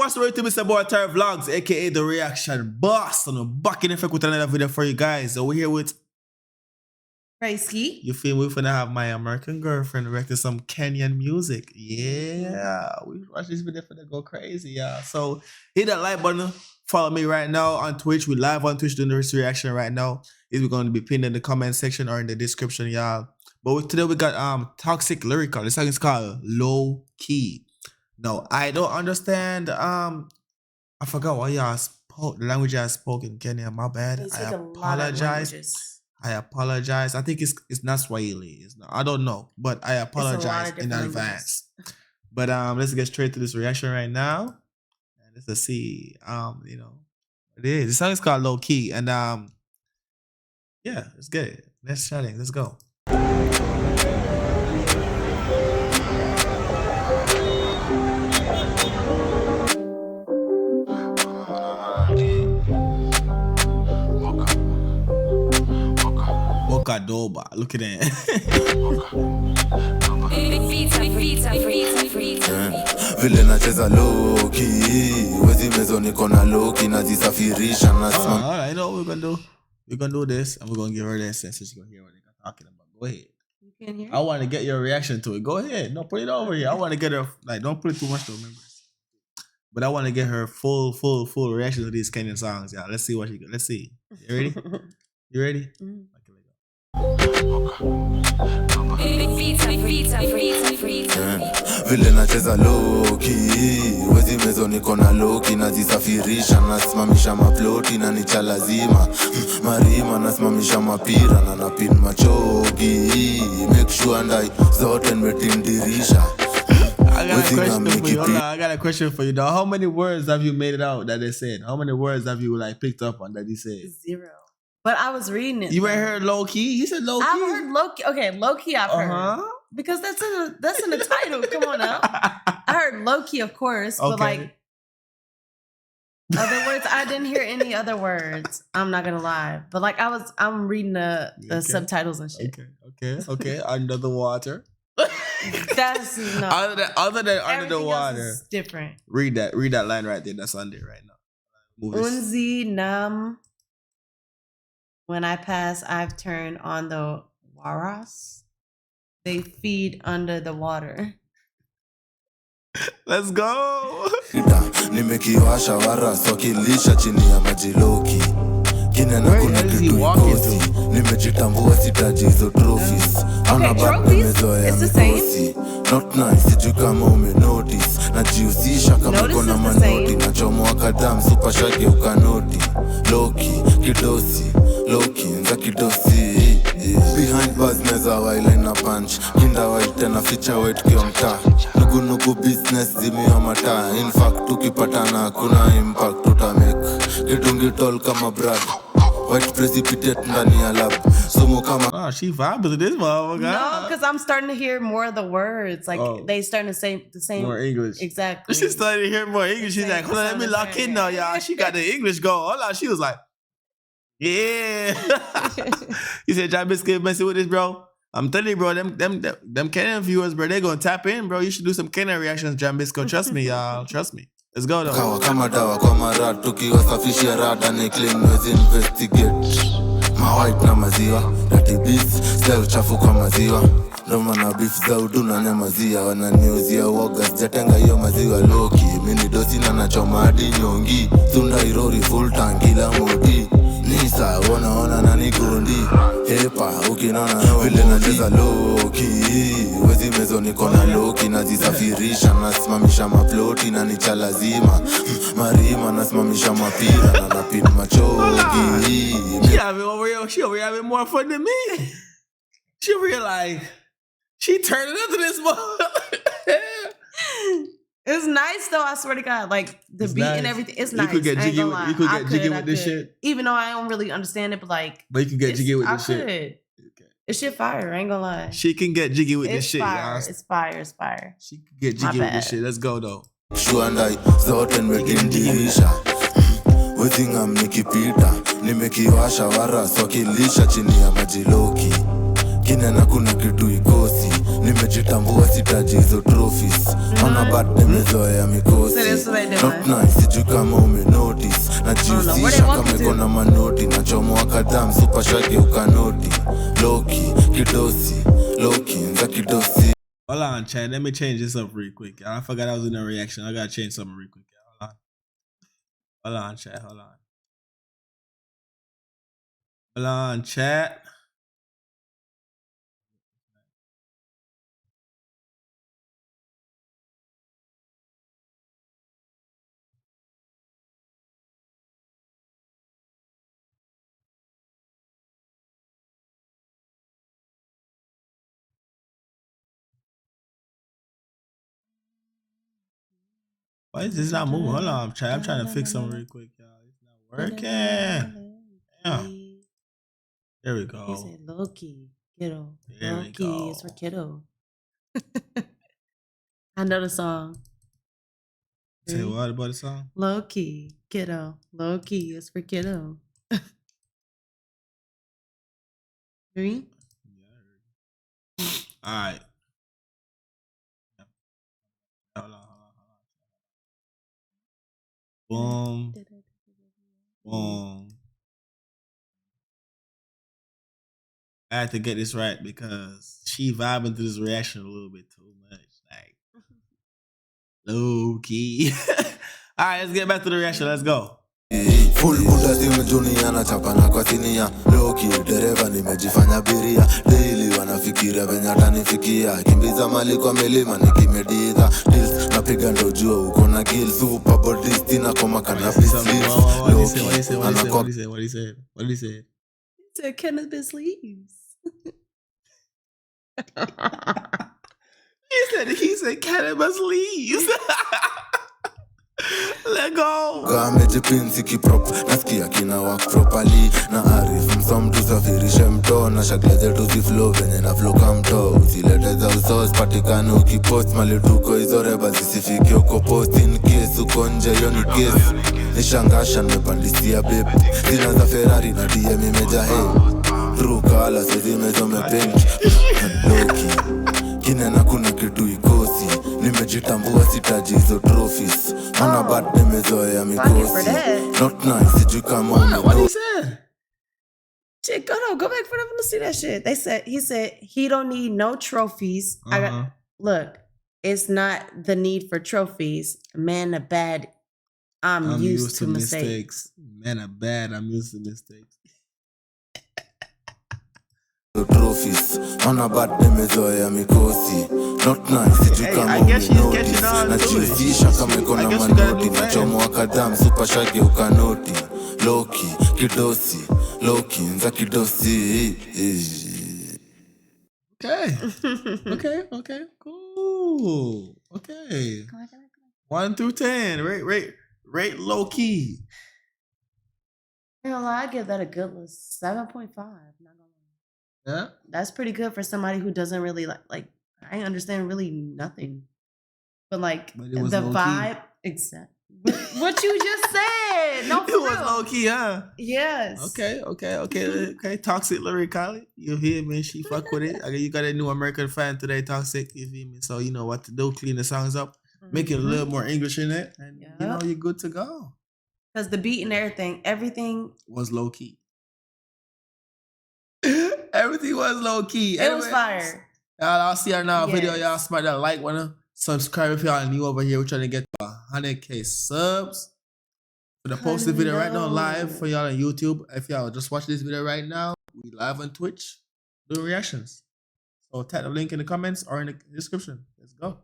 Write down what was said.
What's the to Mr. Boy Terry Vlogs, aka The Reaction Boss. And I'm back in effect with another video for you guys. So we're here with Raisky. You feel me? We're finna have my American girlfriend react to some Kenyan music. Yeah, we watch this video finna go crazy, yeah. So hit that like button. Follow me right now on Twitch. We live on Twitch doing this reaction right now. It's going to be pinned in the comment section or in the description, y'all. But today we got Toxic Lyrikal. The song is called Low Key. No, I don't understand. I forgot what y'all spoke, the language I spoke in Kenya. My bad. I apologize. I apologize. I think it's not Swahili. It's not, I don't know, but I apologize in advance. But let's get straight to this reaction right now. And let's see. You know, it is. The song is called Low Key, and yeah, let's get it. Let's chatting. Let's go. Mokadoba, look at that. Vile nacheza low key, wezi mezo niko na low key nazisafirisha na all right, you know what we're gonna do? We're gonna do this and we're gonna give her that sense so she's gonna hear what they're talking about. Go ahead. You can hear? I want to get your reaction to it. Go ahead. No, put it over here. I want to get her, like, don't put it too much to remember. But I want to get her full reaction to these Kenyan songs, y'all. Let's see what she got. Let's see. You ready? You ready? Mm-hmm. Vile nacheza low key, wezi mezo niko na low key nazisafirisha nasimamisha maploti na nicha lazima marima nasimamisha mapira na napin machogi make sure ndai zote nimetindirisha. I got a question for you. Hold on, I got a question for you, dog. How many words have you made it out that they said? How many words have you like picked up on that they said? 0. But I was reading it. You ain't heard low key? He said low key. I've heard low key. Okay, low key I've heard. Because that's in the title. Come on now. I heard low key, of course, but like other words, I didn't hear any other words. I'm not gonna lie. But like I'm reading the subtitles and shit. Okay. Under the water. That's not other than under the water. Is different. Read that line right there. That's on there right now. Unzi nam. When I pass, I've turned on the waras. They feed under the water. Let's go. Nimekiwasha waras wakilisha chini ya maji loki. Where is he walking to? Nimejitambua sitaji hizo trophies. Okay, trophies? It's the same. Not nice, sijui kama umenotice. Najihusisha kama uko na manoti. Nachomoa kadhaa super shake ukanoti. Loki, kidosi. Loki, nza kidosi. Behind bars meza while na punch. Kinda white tena feature white kio mtaa. Nugu nugu business zimiwa mataa. In fact tukipatana hakuna impact tutamake. Kidungi tall kama Brad. White precipitate ndani ya lab. Sumu kama. Oh, she vibes with this motherfucker. No, because I'm starting to hear more of the words. Like they starting to say the same. More English. Exactly. She's starting to hear more English. She's like, hold on, let me lock in now, y'all. She got the English going. Hold on. She was like, yeah. You said John Biscuit messing with this, bro. I'm telling you, bro, them Kenyan viewers, bro, they gonna tap in, bro. You should do some Kenyan reactions, John Biscuit. Trust me, y'all. Trust me. Let's go though. Kawa kama dawa kwa mara tukiwasafisha rada ni clean wezi investigate. Ma white na maziwa, dirty beats, style chafu kwa maziwa. Ndo maana beef za udu na nyamazia wananiuzia uoga sijatenga hiyo maziwa loki. Mimi dosi na nachoma hadi nyongi. Tunda irori full tank ila modi. Nisa ona nani gondi. Hepa ukinona vile nacheza low key. Wezi mezo niko na low key nazisafirisha nasimamisha maploti na nicha lazima marima nasimamisha mapira na napin machogi. She having over here, she over here having more fun than me. She over here like she turned it up to this mother. It's nice though, I swear to God. Like the it's beat nice. And everything. It's nice. You could get jiggy with, you could get jiggy with this shit. Even though I don't really understand it, but like but you can get jiggy with this shit. Okay. It's shit fire, I ain't gonna lie. She can get jiggy with this shit, y'all. It's fire, it's fire. She can get jiggy with this shit. Let's go though. Sure ndai zote nimetindirisha. Wezinga mnikipita, nimekiwasha waras wakilisha chini ya maji loki. Kinena kuna kitu ikosi, nimejitambua sitaji hizo trophies. Ona bad nimezoea mikosi. So this is what I do, Not nice, sijui kama umenotice. I don't know. Where Najihusisha they walk kama you iko to? na manoti, nachomoa kadhaa msupa shageuka noti. Loki kidosi, Loki nza kidosi. Hold on, chat. Let me change this up real quick. I forgot I was in a reaction. I gotta change something real quick. Hold on. Hold on, chat. Hold on. Hold on, chat. Why is this not moving? Hold on, I'm trying. I'm trying to fix something real quick, y'all. It's not working. Yeah. There we He go. said Loki, kiddo. There we Loki is for go. kiddo. I know the song. Say what about the song? Loki, kiddo. Loki is for kiddo. 3. Yeah. All right. Hold on, hold on, hold on. Boom, boom. I had to get this right because she vibing to this reaction a little bit too much. Like, low key. All right, let's get back to the reaction. Let's go. Full buda simu junior na chapana kwa sinia. Loki dereva nimejifanya biria. Daily wanafikiria venye atanifikia. Kimbiza mali kwa milima nikimediza. Deals napiga ndo jua uko na gill. Super body stina koma cannabis leaves. What he said? What he Loki said? What he said? anakwa What he said? What he said? What he said? He said cannabis leaves. He said cannabis leaves. Let go. Kamejipinsi kiprop nasikia kina work properly na arif msom tusafirishe mto na shagla zetu ziflow venye na flow kamto usilete za usos patikane ukipost mali tuko hizo reba zisifike uko post in case uko nje hiyo ni case nishangasha nimepandisia babe zina za Ferrari na DM imeja hey True color sizi mezomepink Loki kinena kuna kitu ikosi nimejitambua sitaji hizo trophies Mana Oh. bad nimezoea Fuck it for mikosi that. Not nice sijui kama What? What he umeno said? Shit, go no, go back for them to see that shit. They said he said he don't need no trophies. I got look, it's not the need for trophies. Man, a bad. I'm used to mistakes. Man, I'm bad. I'm used to mistakes. Trophies Mana bad nimezoea mikosi Not nice sijui Hey, kama I guess she's umenoti catching on to it. Najihusisha kama iko I na guess you gotta manoti do fast. Nachomoa kadhaa msupa shageuka noti Loki kidosi Loki nza kidosi Okay. Okay. Okay. Cool. Okay. 1 through 10. Rate low key. Hell, I give that a good 7.5. Not gonna lie. Yeah. That's pretty good for somebody who doesn't really like I understand really nothing. But like But it was the low key. vibe, exactly. What you just said. No, It for was real. low key, huh? Yes. Okay. Toxic Lyrikali. You hear me? She fuck with it. Okay, you got a new American fan today, Toxic. You feel me? So you know what to do. Clean the songs up. Make it a little more English in it. And you know, you're good to go. Because the beat and everything was low key. Everything was low key. It was fire. Y'all, I'll see y'all now. Video, Yes. y'all smack that like button. Subscribe if y'all new over here. We're trying to get 100K subs. For the post the video right now live for y'all on YouTube. If y'all just watch this video right now, we live on Twitch doing reactions. So tap the link in the comments or in the description. Let's go.